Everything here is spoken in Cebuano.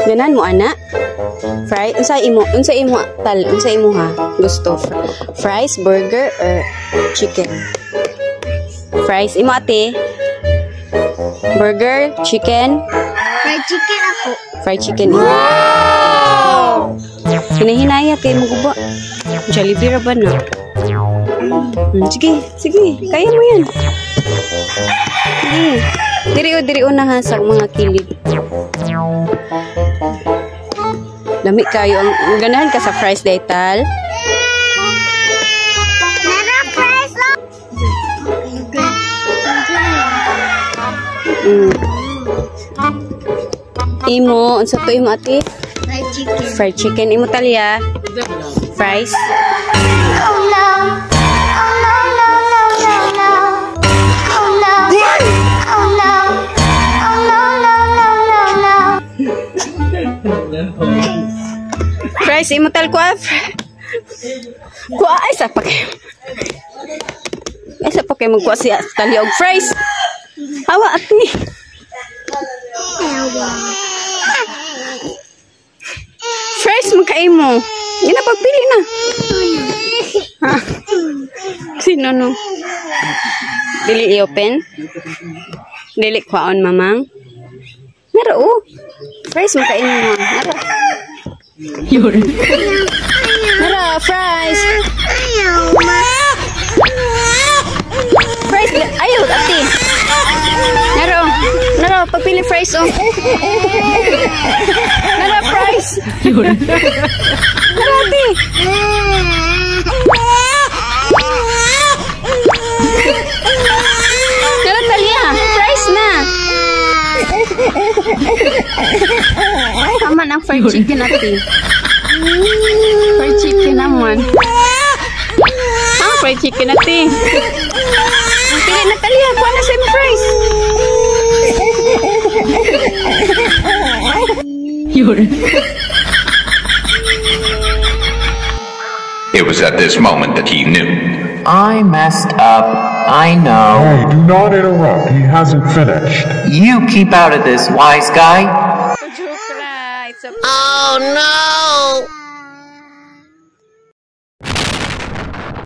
Ganan mo, ana? Fry? Unsa imo tal? Unsa imo ha? Gusto? Fries, burger, or chicken? Fries. Imo, ate? Burger, chicken? Fried chicken ako. Fried chicken. Wow! Hinahinaya kay mo guba. Jollibee ra ba na? Sige, sige. Kaya mo yan. Sige. Diri o, diri o na ha sa mga kilid. Lami kayo. Ang ganahan ka sa fries, daytal. Nara fries oh. Imo, unsa to imo, ate? Fried chicken. Fried chicken. Imo, Talia? Fries? Oh no. Oh no. Oh no. Oh no. Oh no. Fries, imo tal kuha. Kuha ay sa pa kay. Ay sa pa kay magkuha si Talia og fries. Hawa, ate. Fries man kay mo. Gina pagpili na. Ha? Sino no? Dili i-open? Dili kuhaon, mamang? Nara oh. Fries man kay mo. Nara. Nara, fries. Ayaw ma. Fries. Ayaw, ate. Nara, oh. Nara, pagpili fries, oh. Nara, fries. Nara, ate. Nara, Talia. Fries na. Tama ng fried chicken, ate. Fried chicken naman. Ah, fried chicken, ate. Ang pili na, Talia. Kuha na sa imo fries. It was at this moment that he knew. I messed up. I know. Hey, do not interrupt. He hasn't finished. You keep out of this, wise guy. Joke ra. It's a Oh no.